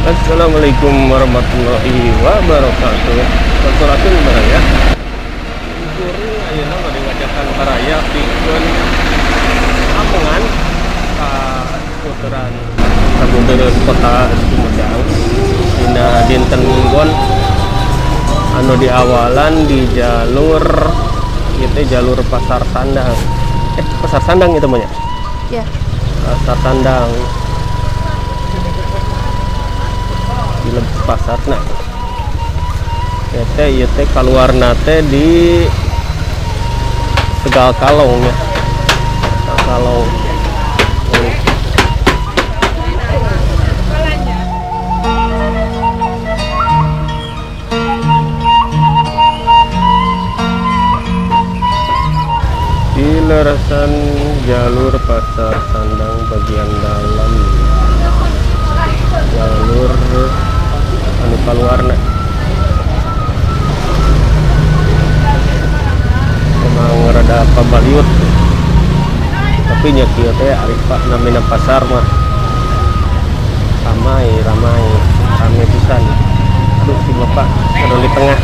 Assalamualaikum warahmatullahi wabarakatuh. Sampurasun baraya. Kuring ayeuna bade ngajakan baraya pikeun amengan ka seputaran sabudeureun kota Sumedang dina dinten Minggon anu diawalan di jalur itu, jalur Pasar Sandang. Pasar Sandang itu mah nya? Ya. Pasar Sandang di lebih pasar. Nah, ieu teh, ieu teh kaluarna teh di Tegal Kalong ya, Tegal Kalong. Ini. Di leresan jalur Pasar Sandang bagian dalam, jalur anu kaluarna emang rada pabaliut, tapi nya kieu teh ari pak namina pasar mah ramai, ramai, rame pisan. Aduh, si bapak ada di tengah.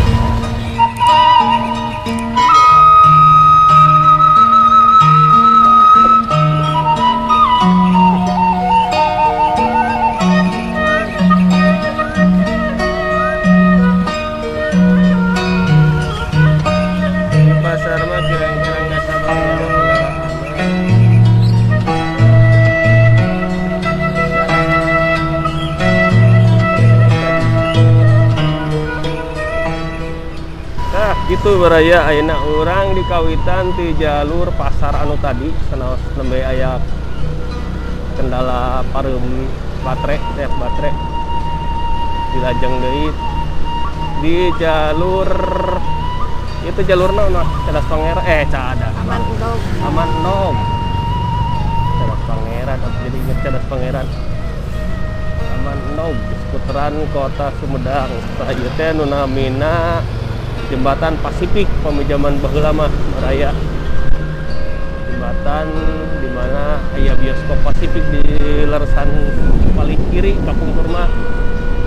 Di pasar mah kirang-kirang nggak sabar ada kendaraan. Nah, gitu baraya, ayeuna urang di kawitan di jalur pasar anu tadi sanaos nembe aya kendala pareum baterai teh, baterai dilajeng deui di jalur itu, jalur naon mah? Cadas Pangeran, cadas Taman Endog. Taman Endog. Cadas Pangeran, aku jadi inget Cadas Pangeran. Taman Endog di seputaran kota Sumedang. Tah, ieu teh nu namina Jembatan Pasifik pami jaman baheula mah baraya, jembatan di mana aya bioskop Pasifik di leresan paling kiri kapungkur mah.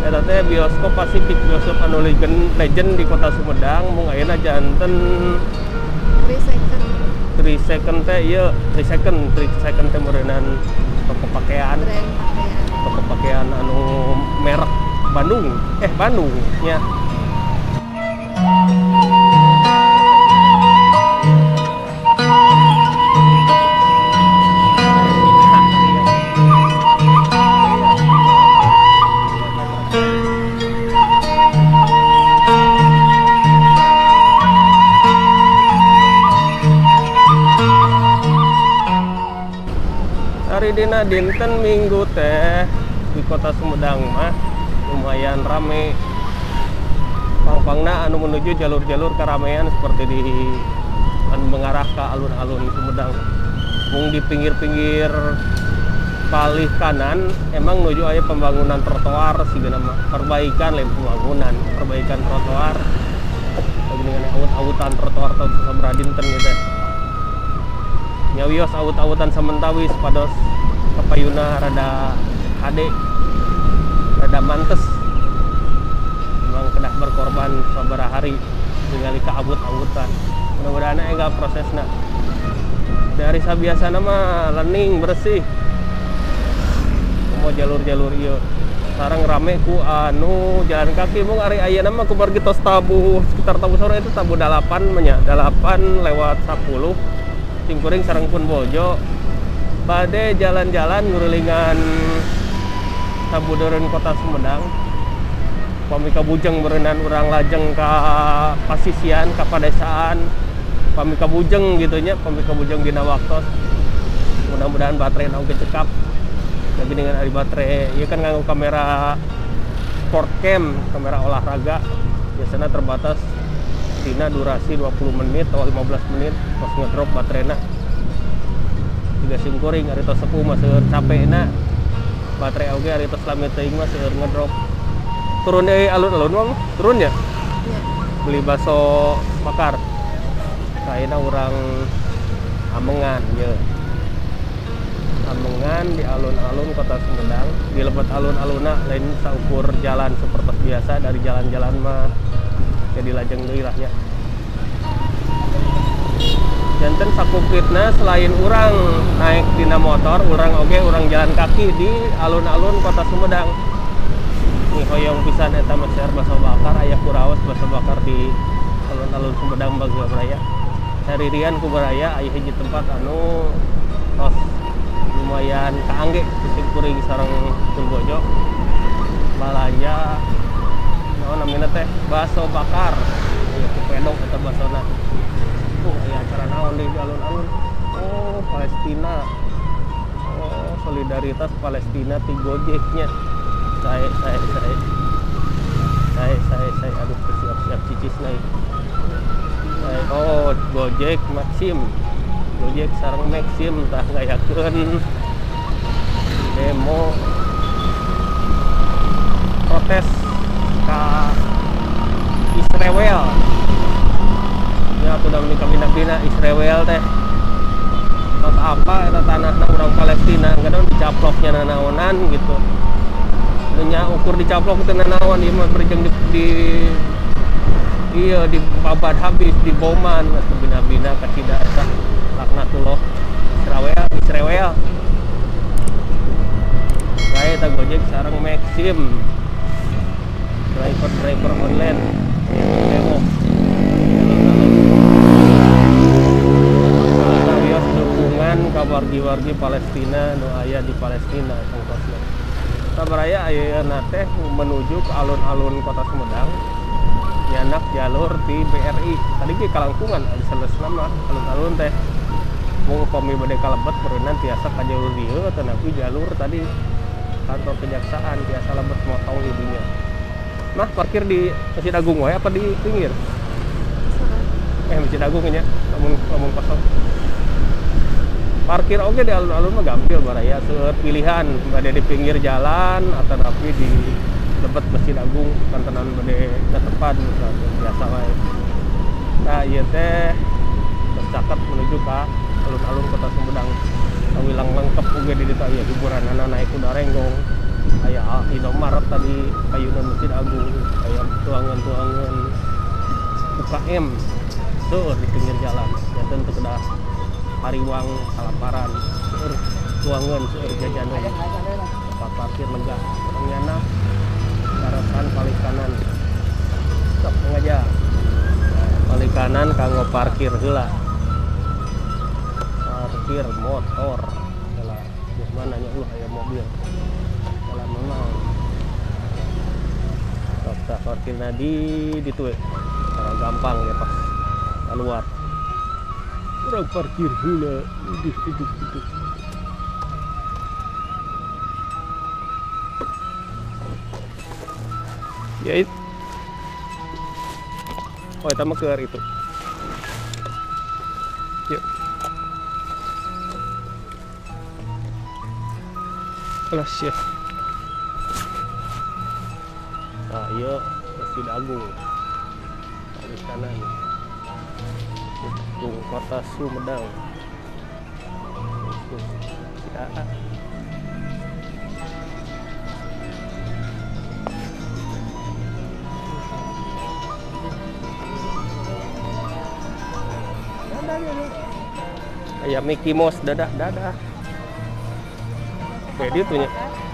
Eta teh bioskop Pasifik, bioskop anu legend, legend di kota Sumedang, mung ayeuna janten 3 second. 3 second teh ieu, 3 second, 3 second teh meureunan toko pakaian. Brand pakaian. Toko pakaian anu merek Bandung, Bandung nya. Hari dina dinten Minggu teh di kota Sumedang mah lumayan rame. Pang-pangna anu menuju jalur-jalur keramaian seperti di anu mengarah ke alun-alun Sumedang. Mung di pinggir-pinggir palih kanan emang nuju aya pembangunan trotoar sih mah, perbaikan, lain pembangunan, perbaikan trotoar. Dengan awut-awutan trotoar tahun sabaraha dinten gitu. Nya wios awut-awutan samentawis pados kapayuna rada hade, rada mantes. Memang kedah berkorban sabaraha hari ningali ka awut-awutan. Mudah-mudahan enggal prosesna. Dari sabiasana mah lening bersih. Mau jalur-jalur ieu sareng rame ku anu jalan kaki, mung ari ayeuna mah kumargi tos tabuh sekitar tabuh sore itu, tabuh 8 mah nya, 8 lewat 10. Simkuring sareng pun bojo bade jalan-jalan ngurilingan sabudeureun kota Sumedang. Pami kabujeng berenang urang lajeng ka pasisian, ka padesaan, pami kabujeng gitu nya, pami kabujeng dina waktos. Mudah-mudahan baterai oge cekap. Tapi dengan ari baterai ieu kan nganggo kamera sport cam, kamera olahraga, biasanya terbatas dina durasi 20 menit atau 15 menit pas ngedrop baterainya. Tiga simkuring ari tos sepuh mah seueur capekna, baterai oge ari tos lami teuing mah seueur ngedrop. Turun deui alun-alun mah, turun ya? Ya. Beli bakso bakar. Kayaknya urang amengan ye. Amengan di alun-alun Kota Sumedang, di lebet alun-alunna lain saukur jalan seperti biasa dari jalan-jalan mah jadi lajeng deui lah nya. Janten sakumplitna selain urang naik dina motor, urang oge urang jalan kaki di alun-alun Kota Sumedang. Nih hoyong pisan eta mah share bakso bakar, aya kuraos bakso bakar di alun-alun Sumedang Bagja Raya. Saririan ku baraya aya hiji tempat anu tos lumayan kaangge kusing kuring sareng pun bojo balanja naon namina teh bakso bakar. Aya ku pedok eta baksona. Aya acara naon di alun-alun? Oh, Palestina. Oh, solidaritas Palestina ti Gojeknya. Saya aduh siap-siap cicis naik. Oh, Gojek Maxim. Gojek sareng Maxim tah ngayakeun demo protes ka Israel. Ya atuh da kabina-bina Israel teh. Tos apa eta tanahna urang Palestina, engke dicaploknya nanaonan gitu. Nya ukur dicaplok teh nanaon ieu mah berjeng di iya di babat habis di boman atuh bina-bina kacida eta laknatullah Israel Israel. Bae eta Gojek sareng Maxim. Driver-driver online demo. Alun-alun dukungan ka wargi-wargi Palestina nu aya di Palestina tongkosna. Sabaraya ayeuna teh menuju ke alun-alun Kota Sumedang nyanak jalur di BRI. Tadi ge kalangkungan aya salesna mah alun-alun teh. Mung upami bade kalebet meureunnan tiasa ka jalur dieu tetapi jalur tadi kantor kejaksaan tiasa lebet motong didinya. Nah, parkir di Masjid Agung wae apa di pinggir? Masjid Agung nya, lamun kosong. Parkir oge di alun-alun mah gampil baraya seueur pilihan bade di pinggir jalan atau tapi di lebet Masjid Agung kantenan bade tetepan misalnya biasa wae. Nah, ieu teh tercatat menuju ka alun-alun Kota Sumedang. Wilang lengkap oge di ditu aya hiburanana naik kuda renggong. Aya Indomaret tadi payunan Masjid Agung, aya tuangan-tuangan UKM seueur di pinggir jalan. Janten teu kedah hariwang kalaparan, seueur tuangan, seueur jajanan. Tempat parkir lega. Urang nyana karasan paling kanan. Sok ngaja. Paling kanan kanggo parkir heula. Parkir motor. Heula, di mana nya ulah aya mobil. Jalan memang. Sok tah parkirna di ditu we. Gampang ya pas keluar. Urang parkir heula. Idih idih idih. Ya itu. Oh, eta mah keur itu. Yuk. Alas ya. Nah, ieu Masjid Agung. Di kanan. Agung Kota Sumedang. Ya. Aya Mickey Mouse dadah dadah. Jadi tuh nya.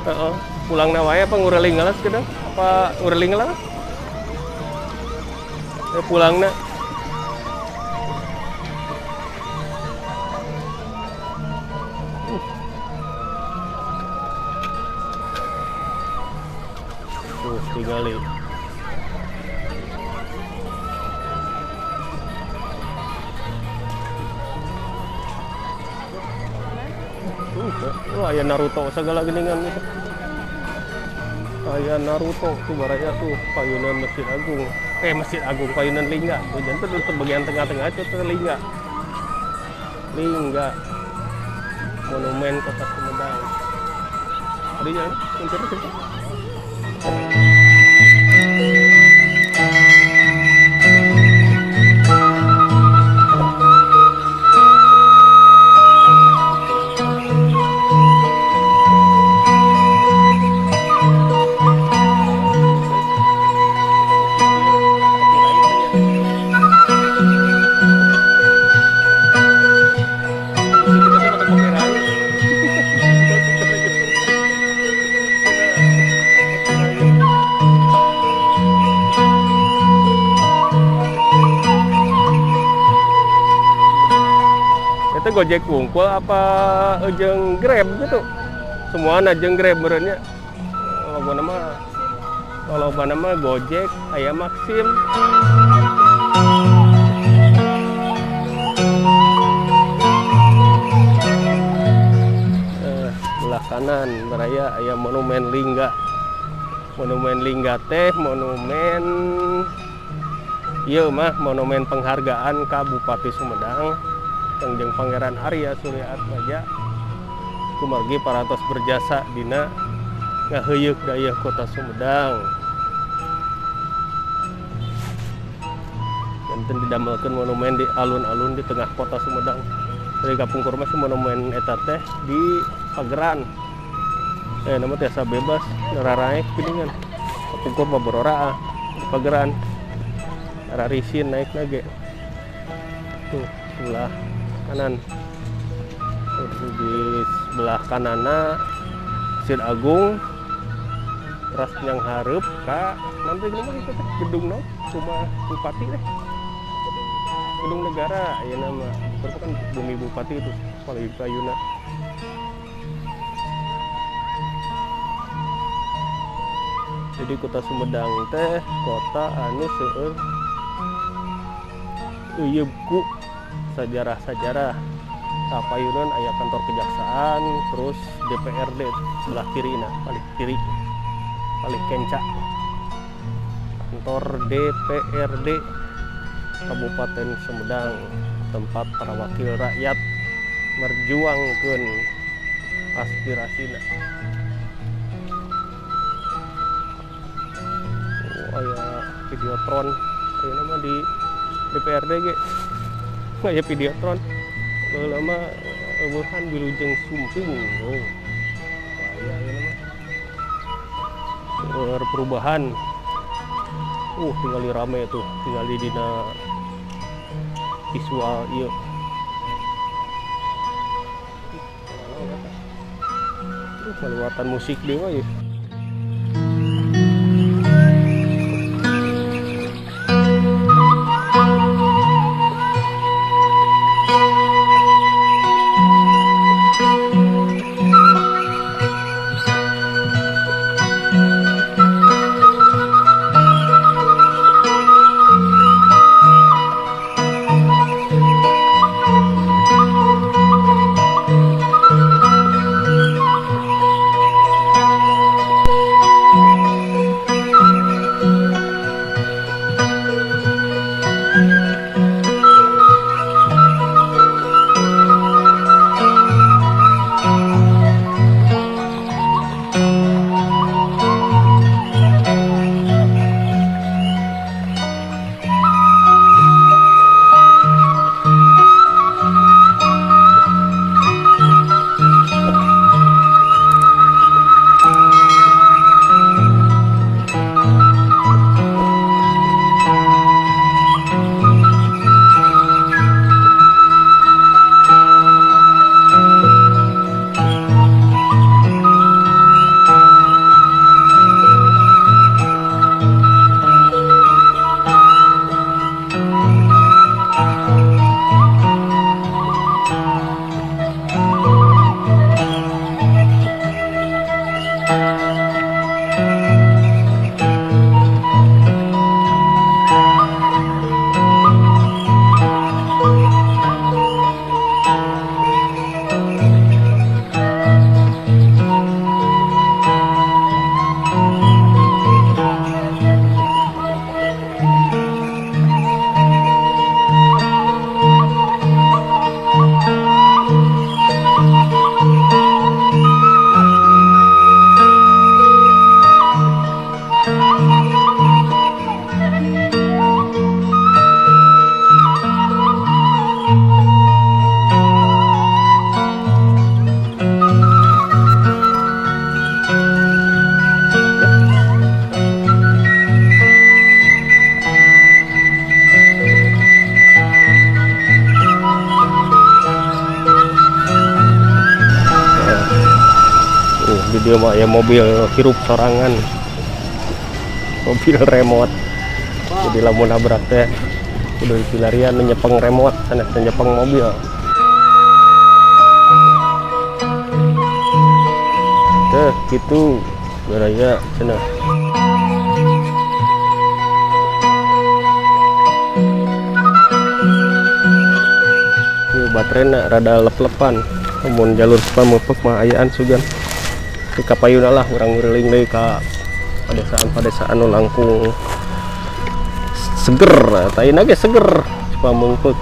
Heeh. Pulangna wae apa ngureling gelas gedang? Apa ngureling gelas? Pulangna. Tuh tingali. Wah, aya Naruto segala geningan itu. Aya Naruto tuh baraya tuh payunan Masjid Agung. Masjid Agung payunan Lingga. Tuh janten untuk bagian tengah-tengah itu tuh Lingga. Lingga. Monumen Kota Sumedang. Tadi jalan, mencari situ. Eta teh Gojek wungkul apa jeung Grab gitu? Semua jeung Grab meureun nya. Lobana mah lobana mah Gojek, aya Maxim. Sebelah kanan baraya aya Monumen Lingga. Monumen Lingga teh monumen ieu mah monumen penghargaan ka Bupati Sumedang Kangjeng Pangeran Arya Surya Atmaja kumargi parantos berjasa dina ngaheuyeuk dayeuh kota Sumedang. Janten didamelkeun monumen di alun-alun di tengah kota Sumedang. Dari kapungkur mah si monumen eta teh di pageran. Nama tiasa bebas ngararaek geuningan. Kapungkur mah bororaa di pageran. Rarisin naik lagi. Tuh sebelah kanan. Tuh, di sebelah kanana Masjid Agung. Teras yang hareup ka nanti gini mah itu teh gedung naon? Rumah bupati teh. Gedung negara ayeuna mah. Itu kan bumi bupati itu paling payuna. Jadi kota Sumedang teh kota anu seueur euyeub ku sajarah-sajarah. Kapayunan aya kantor kejaksaan, terus DPRD sebelah kiri nah, paling kiri. Paling kenca. Kantor DPRD Kabupaten Sumedang, tempat para wakil rakyat merjuangkeun aspirasina. Oh, aya Videotron, aya nama di DPRD ge. Aya Videotron. Baheula mah eueuhan Wilujeng Sumping. Oh. Aya ayeuna mah. Seueur perubahan. Tinggali rame tuh, tinggali dina visual ieu. Kelewatan musik deui mah ieu. Di dia mah ya mobil hirup sorangan, mobil remote. Jadi lamun nabrak teh kudu dipilarian nyepeng remote sanes nyepeng mobil. Teh kitu baraya cenah. Ieu baterena rada lep-lepan. Mun jalur Cipameupeup mah ayaan sugan. Di kapayuna lah urang nguriling deui ka padesaan-padesaan nu langkung seger. Tah ayeuna ge seger Cipameungpeuk.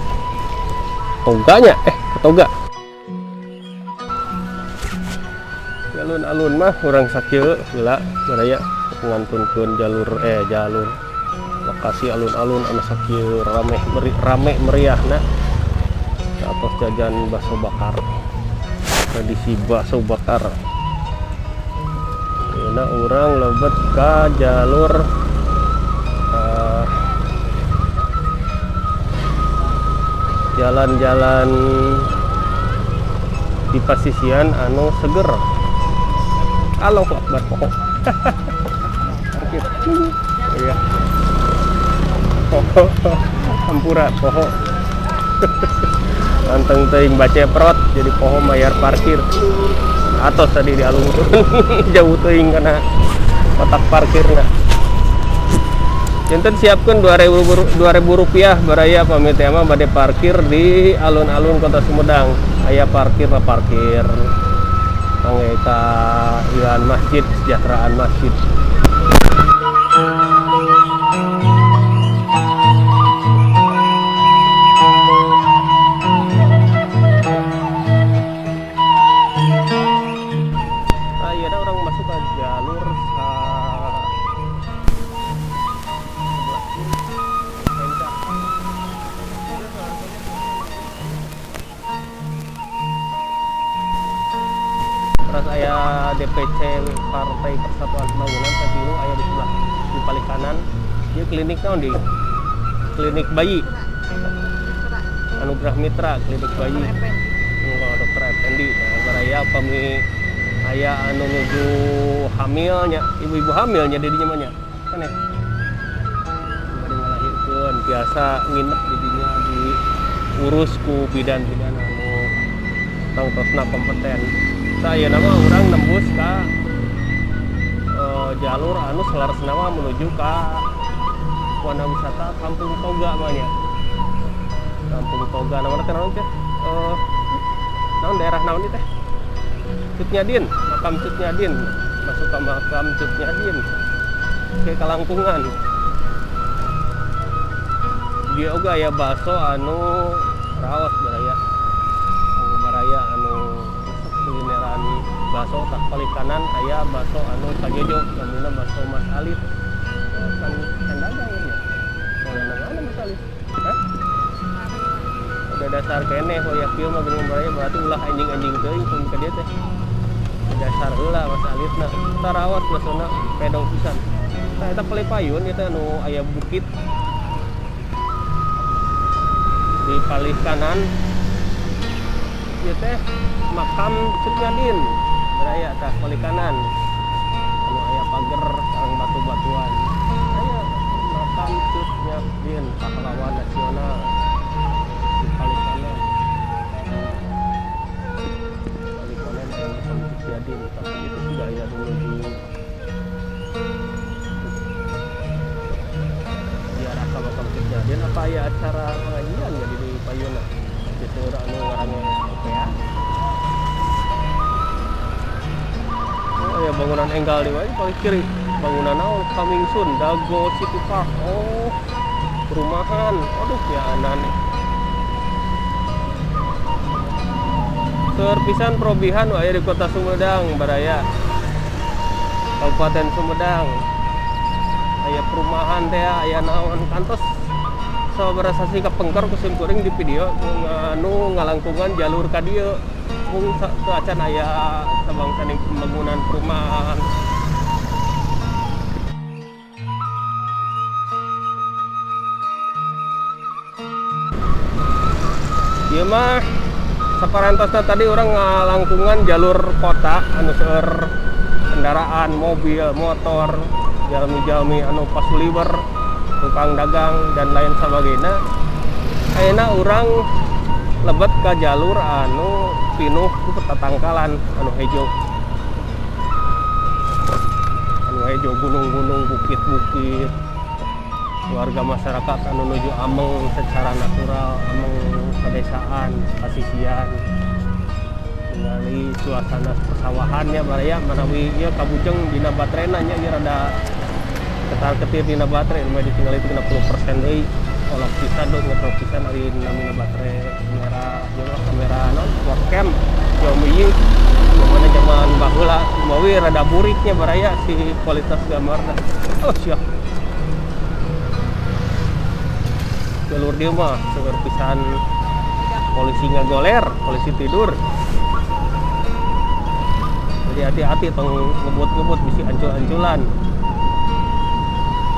Toganya ke Toga. Alun-alun mah urang sakieu heula baraya ngantunkeun jalur jalur lokasi alun-alun anu sakieu rame meriahna. Atos jajan bakso bakar. Tradisi bakso bakar. Ayeuna urang lebet ka jalur jalan-jalan di pasisian anu seger. Allahu Akbar pokok. Parkir. Iya. Pokok. Hampura poho. Anteng teuing baca perot jadi poho mayar parkir. Atos tadi di alun-alun jauh teuing kana kotak parkirna. Janten siapkeun 2000 rupiah baraya pamit teh mah bade parkir di alun-alun Kota Sumedang. Aya parkir mah parkir. Mangga ka ieuan masjid, kesejahteraan masjid. Ayeuna urang masuk ke jalur sebelah kiri. Terus aya DPC Partai Persatuan Pembangunan P3 aya di sebelah di paling kanan. Ieu klinik naon di? Klinik bayi. Anugerah Mitra, klinik bayi. Dokter Effendi. Nah, baraya pami aya anu nuju hamilnya, ibu-ibu hamilnya di dinya mah nya. Kan ya? Bade ngalahirkeun biasa nginep di dinya diurus ku bidan-bidan anu tangtosna kompeten. Tah ayeuna mah urang nembus ka jalur anu saleresna mah menuju ka wana wisata Kampung Toga mah nya. Kampung Toga namana teh naon teh? Naon daerah naon ieu teh? Cut Nyadin, makam Cut Nyadin, masuk ke makam Cut Nyadin ke Kalangkungan. Dia oge aya bakso anu raos baraya. Anu baraya anu kulineran bakso tak paling kanan aya bakso anu kajojo namina bakso Mas Alif. Kan kan dagang ya. Kalau mana Mas Alif? Hah? Udah dasar keneh hoya kieu mah geuning baraya berarti ulah anjing-anjing teuing pun ka dieu teh. Dasar heula Mas Alifna. Tarawas basona pedong pisan. Tah eta paling payun ieu teh anu aya bukit di palih kanan ieu teh makam Cut Nyadin. Baraya tah palih kanan. Anu aya pager sareng batu-batuan. Aya makam Cut Nyadin, pahlawan nasional. Di palih kanan. Palih kanan aya makam Cut Nyadin, tapi itu sudah aya menuju ziarah ka makam Cut Nyadin apa aya acara pengajian ya di payuna. Itu anu ngaranna ya. Oh ya bangunan enggal di wae paling kiri. Bangunan naon coming soon Dago City Park. Oh, perumahan. Aduh ya aneh. Serpisan perobihan aya di Kota Sumedang baraya. Kabupaten Sumedang. Aya perumahan teh aya naon kantos sabaraha sasi kapengker ku simkuring di video anu ngalangkungan jalur ka dieu. Mung teu acan aya sabangsaning pembangunan perumahan. Ieu mah saparantosna tadi urang ngalangkungan jalur kota anu seueur kendaraan, mobil, motor, jalmi-jalmi anu pasuliwer, tukang dagang dan lain sebagainya. Ayeuna urang lebet ka jalur anu pinuh ku tatangkalan anu hejo. hejo gunung-gunung, bukit-bukit. Warga masyarakat anu nuju ameng secara natural, ameng pedesaan, pasisian. Ningali suasana persawahan ya baraya manawi ieu kabujeng dina baterena nya ieu rada ketar-ketir dina baterai lumayan ditinggali 30% deui. Kolok pisan dong ngetrok pisan ari namina baterai kamera ieu kamera non webcam Xiaomi mana zaman baheula mawi rada buriknya baraya si kualitas gambarna. Oh siap. Jalur dia mah seger pisan polisi ngagoler, polisi tidur. Jadi hati-hati tong ngebut-ngebut bisi ancul-anculan.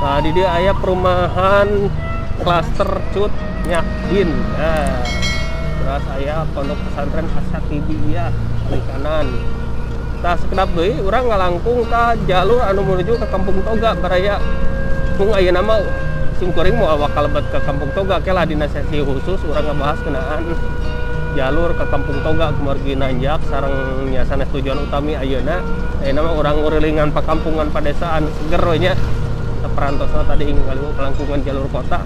Nah, di dia aya perumahan klaster Cut Nyak Dien. Nah, terus aya pondok pesantren Asyatibiyah paling kanan. Tah sekedap deui urang ngalangkung ka jalur anu menuju ke Kampung Toga baraya. Mung ayeuna mah simkuring moal bakal lebet ke Kampung Toga ke lah dina sesi khusus urang ngebahas kenaan jalur ke Kampung Toga kumargi nanjak sareng nya sanes tujuan utami ayeuna. Ayeuna mah urang ngurilingan pakampungan padesaan seger we nya. Saperantosna tadi ngaliwat kelangkungan jalur kota.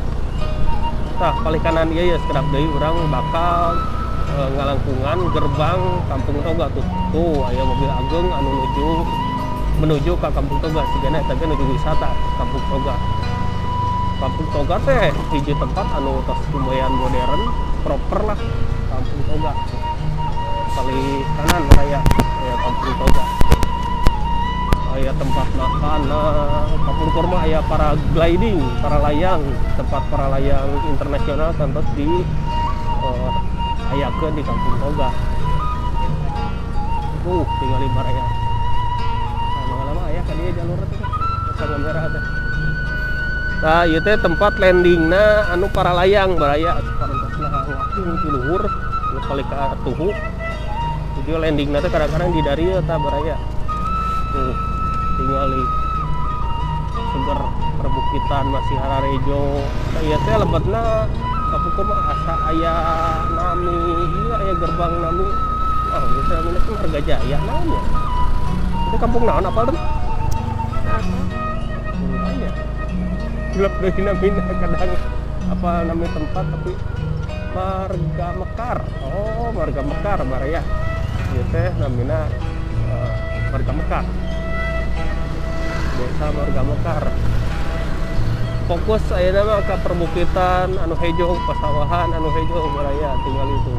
Tah palih kanan ieu ya sekedap deui urang bakal ngalangkungan gerbang Kampung Toga tuh. Tuh aya mobil ageng anu menuju ke Kampung Toga sigana eta ge nuju wisata Kampung Toga. Kampung Toga teh hiji tempat anu tos lumayan modern, proper lah Kampung Toga. Palih kanan raya aya Kampung Toga. Aya tempat makanan, Kampung Kurma aya para gliding, para layang, tempat para layang internasional kantos di ayakeun di Kampung Toga. Tinggal di baraya. Nah, lama-lama aya ka dieu jalur teh. Sangat merah teh. Nah, ieu teh tempat landingna anu para layang baraya saparantosna ngapung ti luhur, nu kali ka tuhu. Jadi landingna teh kadang-kadang di darieu tah baraya. Tuh, tingali seger perbukitan masih hararejo. Nah, ieu teh lebetna kapungkur mah asa aya nami, ieu aya gerbang nami. Ah, ieu teh namina teh Marga Jaya naon ya? Itu kampung naon apal teh? Apa? Aya. Gelap deui namina kadang apa namanya tempat tapi Marga Mekar. Oh, Marga Mekar baraya. Ieu teh namina Marga Mekar. Desa Marga Mekar. Fokus ayeuna mah ka perbukitan anu hejo, pasawahan anu hejo baraya tinggal itu.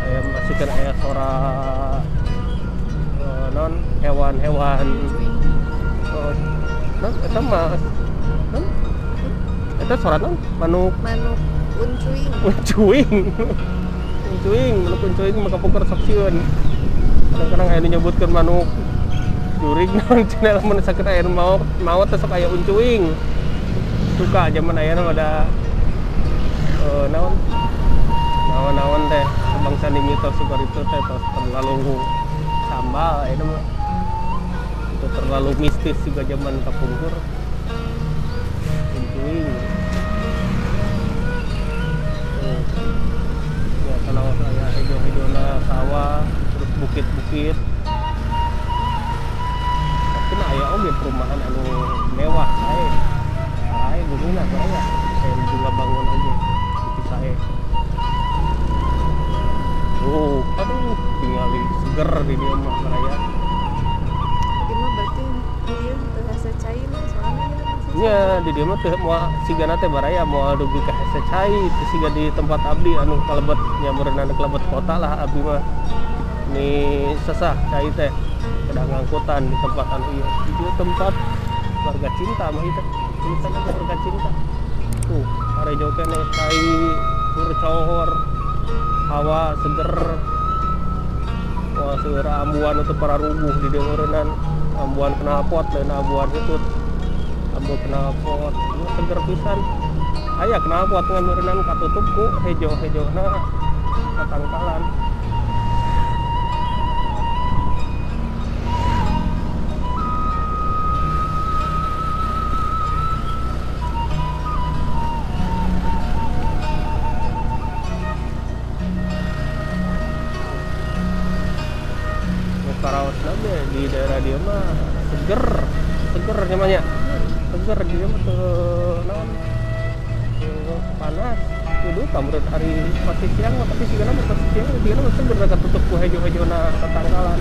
Aya masih kan aya sora non hewan-hewan. Non eta mah non eta sora non manuk Manuk uncuing. Uncuing. Uncuing, manuk uncuing mah kapungkur sok sieun. Kadang-kadang aya nu nyebutkeun manuk jurig naon cenah lamun sakit aya nu maot teh sok aya uncuing. Suka zaman ayeuna mah ada naon naon-naon teh bangsa mitos suka itu teh tos terlalu sambal ayeuna mah. Itu terlalu mistis juga zaman kapungkur. Uncuing. Tuh. Ya sanaos aya hejo-hejona sawah, terus bukit-bukit. Tapi nah aya oge perumahan anu mewah sae. Sae bumina baraya. Saya juga bangun oge itu sae. Oh, aduh, tingali seger di dieu mah baraya. Di mah berarti ieu teu hese cai mah soalnya ieu masih Nya di dieu mah teu moal sigana teh baraya moal dugi ka hese cai teu siga di tempat abdi anu kalebet nya meureunana kalebet kota lah abdi mah. Ini sesah cai teh kedah ngangkutan di tempat anu ieu. Di dieu tempat warga cinta mah ieu teh. Tulisanna teh warga cinta. Tuh, harejo keneh cai curcor, hawa seger. Wah, seueur ambuan untuk para rubuh di dieu meureunnan. Ambuan knalpot lain ambuan hitut. Ambu knalpot, ieu seger pisan. Aya knalpot ngan meureunnan katutup ku hejo-hejona tatangkalan. Karaosna ge di daerah dia mah seger. namanya. Seger dia mah teu naon. Panas. Kudu kamret hari pasti siang mah, tapi sigana mah pasti siang sigana mah seger da katutup ku hejo-hejona tatangkalan.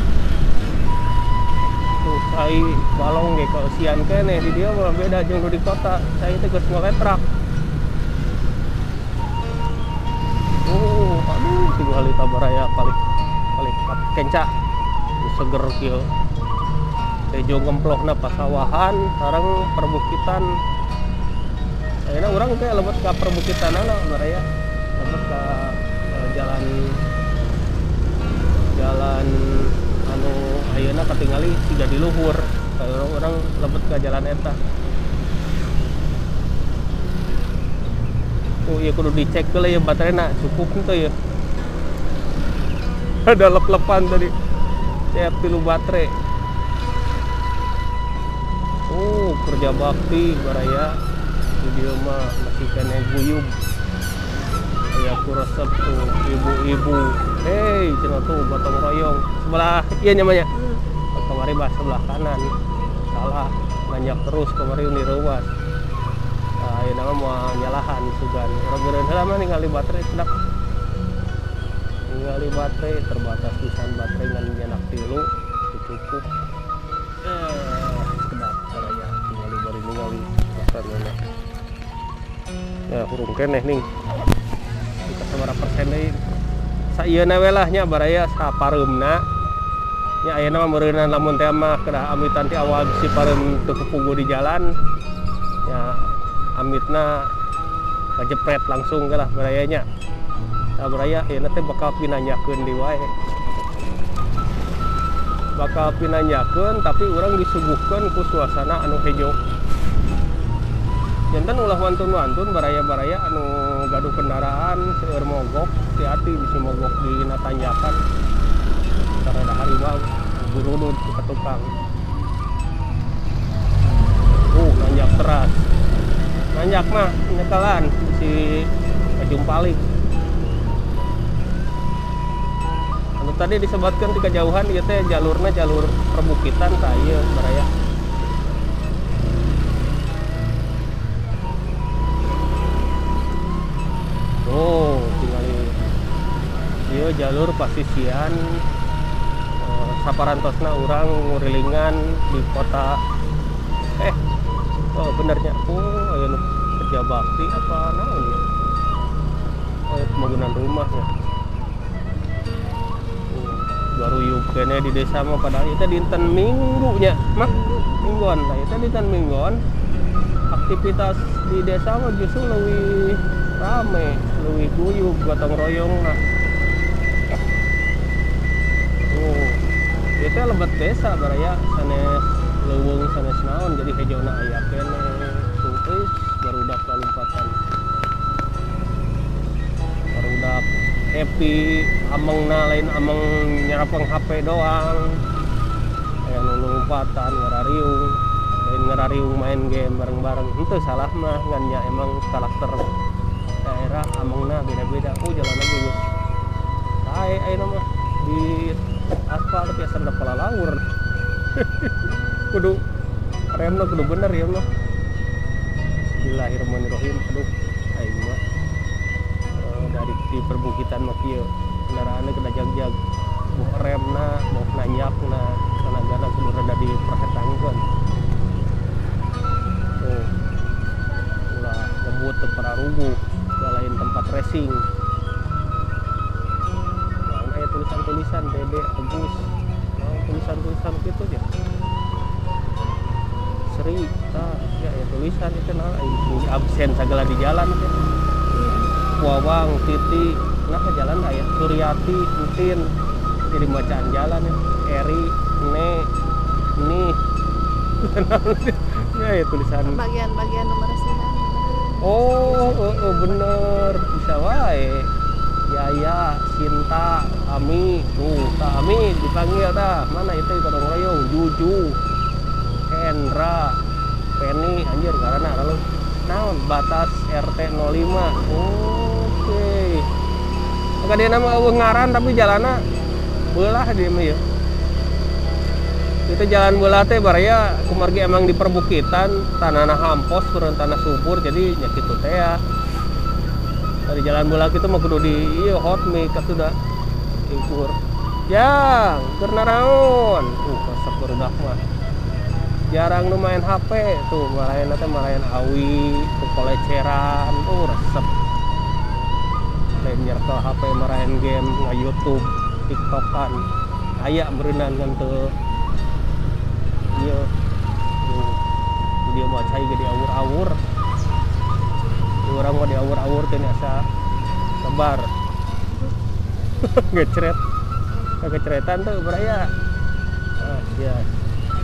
Tuh cai balong ge kaeusian keneh di dieu mah beda jeung nu di kota. Cai teh geus ngaletrak. Oh, aduh tingali tabaraya paling paling kenca. Seger kieu. Hejo ngemplohna pasawahan sareng perbukitan. Ayeuna urang teh lebet ka perbukitanana baraya. Lebet ka jalan jalan anu ayeuna katingali siga di luhur. Urang lebet ka jalan eta. Oh iya kudu dicek heula ya baterena cukup henteu ya. Ada lep-lepan tadi. Cek 3 baterai. Oh, kerja bakti baraya. Di dieu mah masih keneh guyub. Aya ku resep tuh ibu-ibu. Hei, cenah tuh gotong royong. Sebelah ieu nya mah nya. Kamari mah sebelah kanan. Salah, nanjak terus kamari ni reuas. Nah, ayeuna mah moal nyalahan sugan. Urang geureun heula mah ningali baterai cedak. Ningali baterai terbatas pisan baterai ngan nyanak 3 cukup. Kedap baraya ningali bari ningali suasanana. Ya hurung keneh ning. Kita sabaraha persen deui. Saieuna we lah nya baraya sapareumna. Nya ayeuna mah meureunna lamun teh mah kedah amitan ti awal bisi pareum teu kupugu di jalan. Nya amitna kajepret langsung lah barayanya. Tah baraya ayeuna teh bakal pinanjakeun di wae. Bakal pinanjakeun tapi urang disuguhkeun ku suasana anu hejo. Jantan ulah wantun-wantun baraya-baraya anu gaduh kendaraan seueur mogok, hati-hati bisi mogok di tanjakan. Karena harimau gurudud ke tukang. Nanjak teras. Nanjak mah nyekelan bisi kajumpalik. Anu tadi disebutkan di kejauhan ieu teh jalurna jalur perbukitan tah ieu baraya. Oh, tingali ieu jalur pasisian saparantosna urang ngurilingan di kota. Oh benernya. Oh, aya nu kerja bakti apa naon ya? Oh, pembangunan rumah ya. Baru yuk kene di desa mah padahal itu dinten minggunya mah mingguan lah itu dinten mingguan aktivitas di desa mah justru lebih rame, lebih guyub, gotong royong lah. Oh, itu lebet desa baraya sanes leuweung sanes naon jadi hejona aya kene tuh barudak lalumpatan. Barudak happy, amengna lain ameng nyarapeng HP doang. Aya nu lompatan ngarariung, lain ngarariung main game bareng-bareng. Henteu salah mah ngan nya emang karakter daerah amengna beda-beda. Oh, jalan lagi geus. Sae ayeuna mah di aspal tapi asa da palalaur. Kudu remna kudu bener ya mah. Bismillahirrahmanirrahim. Aduh, aing mah dari di perbukitan mah kieu kendaraanna kena jag-jag, buh remna, buh nanjakna, tenagana kudu rada diperhetangkeun. Tuh, ulah ngebut teu pararuguh, lain tempat racing. Nah, aya tulisan-tulisan Dede Agus, nah, tulisan-tulisan gitu ya. Seri, tah, ya, ya tulisan itu nah, absen segala di jalan teh. Wawang, Titi, nah jalan aya Suryati, Entin, jadi bacaan jalan ya. Eri, Ne, Nih. Ya, ya tulisan. Bagian-bagian nomor resihan. Oh, bener, bisa wae. Yaya, Sinta, Ami, tuh, ta Ami dipanggil tah. Mana itu gotong royong, Juju, Hendra, Penny, anjir karena lalu naon batas RT 05. Oke. Maka dia nama eueuh ngaran tapi jalanna beulah dia mah ya. Itu jalan bola teh baraya kumargi emang di perbukitan, tanahna hampos kurang tanah subur jadi nya kitu teh ya. Dari jalan bola kitu mah kudu di ieu hot mix atuh da. Ingkur. Jang, keur naraon? Resep barudak mah. Jarang nu main HP tuh, marayan teh marayan awi, koleceran, tuh resep. Lain nyerkel HP marayan game, nge-YouTube, TikTokan. Aya berenang kan tuh. Iya, dia mau cai gede awur-awur. Orang mau diawur-awur teh asa sabar. Ngecret. Keceretan tuh beraya. Ah, sia.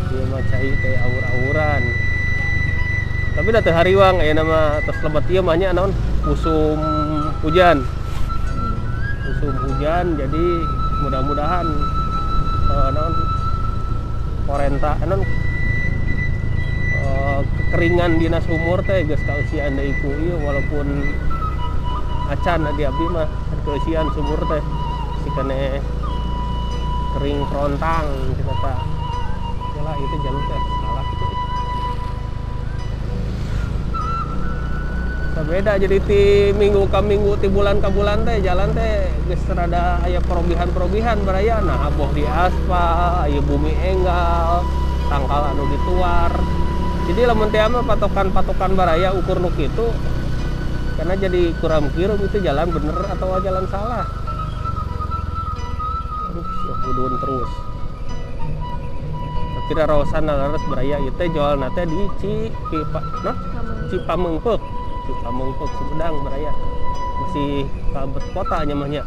Dia mah cai teh awur-awuran. Tapi da teu hariwang aya nama tos lebat ieu mah nya naon musim hujan. Musim hujan jadi mudah-mudahan naon korenta naon kekeringan dina sumur teh geus kausian deui ku ieu walaupun acan di abdi mah kausian sumur teh si keneh kering kerontang kita tah. Yalah itu jalur teh salah gitu. Beda jadi ti minggu ka minggu ti bulan ka bulan teh jalan teh geus rada aya perobihan-perobihan baraya. Nah aboh di aspal, aya bumi enggal, tangkal anu dituar. Jadi lamun teh mah patokan-patokan baraya ukur nu kitu karena jadi kurang kirim itu jalan bener atau jalan salah. Aduh, ya kudun terus. Kira raosan harus baraya ieu teh jualna teh di Cipa, nah? Cipamengpeuk. Cipamengpeuk Sumedang baraya. Masih kalebet kota nya mah nya.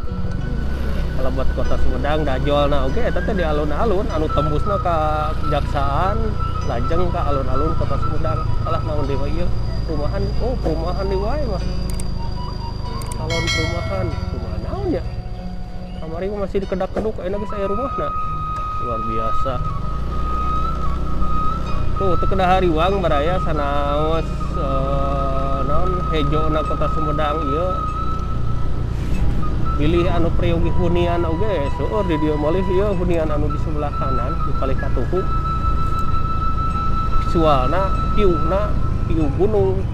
Kalebet kota Sumedang da jualna oge eta teh di alun-alun anu tembusna ka Kejaksaan, lajeng ka alun-alun kota Sumedang. Alah naon deui ieu? Perumahan, oh perumahan deui wae mah. Calon perumahan, kumaha naon nya? Kamari mah masih dikedak-keduk ayeuna geus aya rumahna. Luar biasa. Tuh teu kedah hariwang baraya sanaos naon hejona kota Sumedang ieu. Bilih anu priyogi hunian oge seueur di dieu malih ieu hunian anu di sebelah kanan di palih katuhu. Visualna view-na view gunung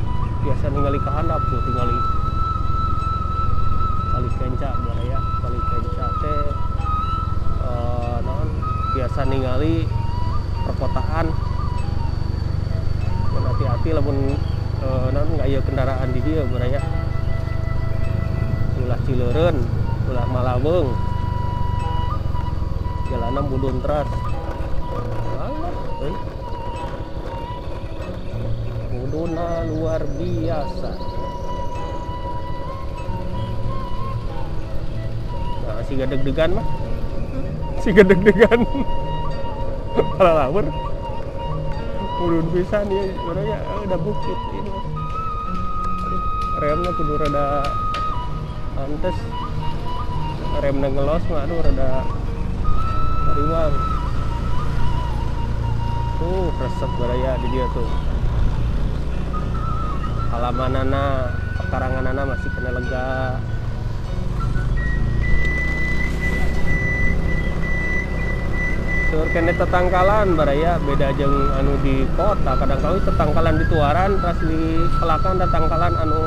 biasa ningali ka handap tuh tingali Kali Kenca baraya. Kali Kenca teh naon biasa ningali perkotaan. Dan hati-hati lamun naon aya kendaraan di dieu baraya. Ulah Cileureun, ulah Malaweung. Jalanna mudun teras. Alah, euy. Mudunna luar biasa. Nah, siga deg-degan mah. Siga deg-degan. Palalawur. Mudun pisan ieu baraya udah bukit ini. Aduh, remna kudu rada antes. Remna ngelos mah aduh rada hariwang. Tuh resep baraya di dia tuh. Halamanana, pekaranganana masih kena lega. Seueur kene tetangkalan baraya beda jeung anu di kota. Kadang kala tetangkalan di tuaran, terus di pelakan tetangkalan anu